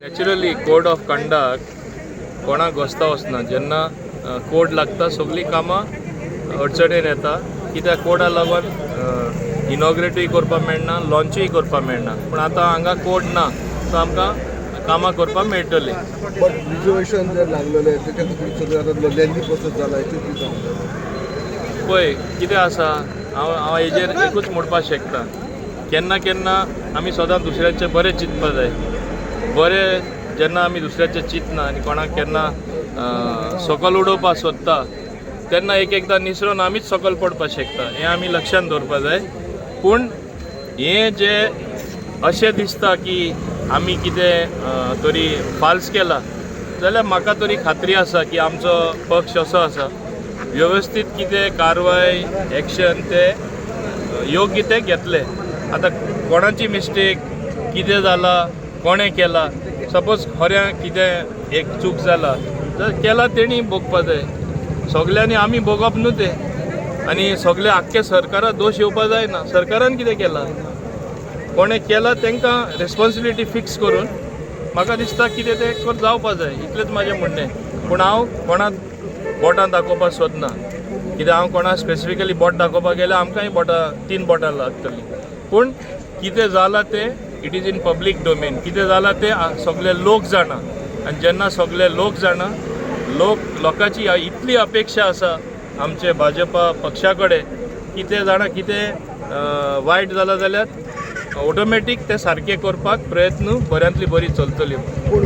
Naturally code of conduct कोणाक घोस्ता वचना. जेन्ना कोड लागता, सगळीं कामां अडचणेन येता, कित्याक कोडा लागून इनॉग्रेटूय करपाक मेळना, लॉन्चूय करपाक मेळना. पूण आतां हांगा कोड ना, सो आमकां कामां करपाक मेळटलीं. बट रिजर्वेशन जर लागलेलें, तेच्या खातीर सगळें आतां लेंदी प्रोसेस जाला, हेचेर कितें सांगता? पळय कितें आसा, हांव हेजेर एकूच म्हणपाक शकता. केन्ना केन्ना आमी सदां दुसऱ्याचें बरें चिंतपा जाय. बरें जेन्ना आमी दुसऱ्याचें चिंतना आनी कोणाक केन्ना सकल उडोवपाक सोदता, तेन्ना एक एकदां निसरून आमीच सकल पडपाक शकता, हें आमी लक्षांत दवरपा जाय. पूण हें जें अशें दिसता की आमी कितें तरी फाल्स केला जाल्यार, म्हाका तरी खात्री आसा की आमचो पक्ष असो आसा, व्यवस्थीत कितें कारवाय, एक्शन ते योग्य ते घेतले. आतां कोणाची मिस्टेक कितें जाला, कोणें केला, सपोज खरें कितें एक चूक जाला तर केला तेणी भोगपा जाय. सगल्यांनी आमी भोगप न्हू तें. आनी सगळे आख्खे सरकाराक दोश येवपा जायना. सरकारान कितें केलां, कोणें केलां, तांकां रेस्पॉन्सिबिलिटी फिक्स करून म्हाका दिसता कितें तें कर जावपा जाय, इतलेंच म्हाजें म्हणणें. पूण हांव कोणाक बोटां दाखोवपाक सोदना, कित्याक हांव कोणाक स्पेसिफिकली बोट दाखोवपाक गेल्यार आमकांय बोटां, तीन बोटां लागतलीं. पूण कितें जालां तें it is in public domain. कितें जालां तें सगळे लोक जाणा. आनी जेन्ना सगळे लोक जाणा, लोकांची इतली अपेक्षा आसा आमचे भाजपा पक्षा कडेन की ते जाणा, कितें वायट जालां जाल्यार ऑटोमॅटीक ते सारकें करपाक प्रयत्न बऱ्यांतली बरी चलतली. पूण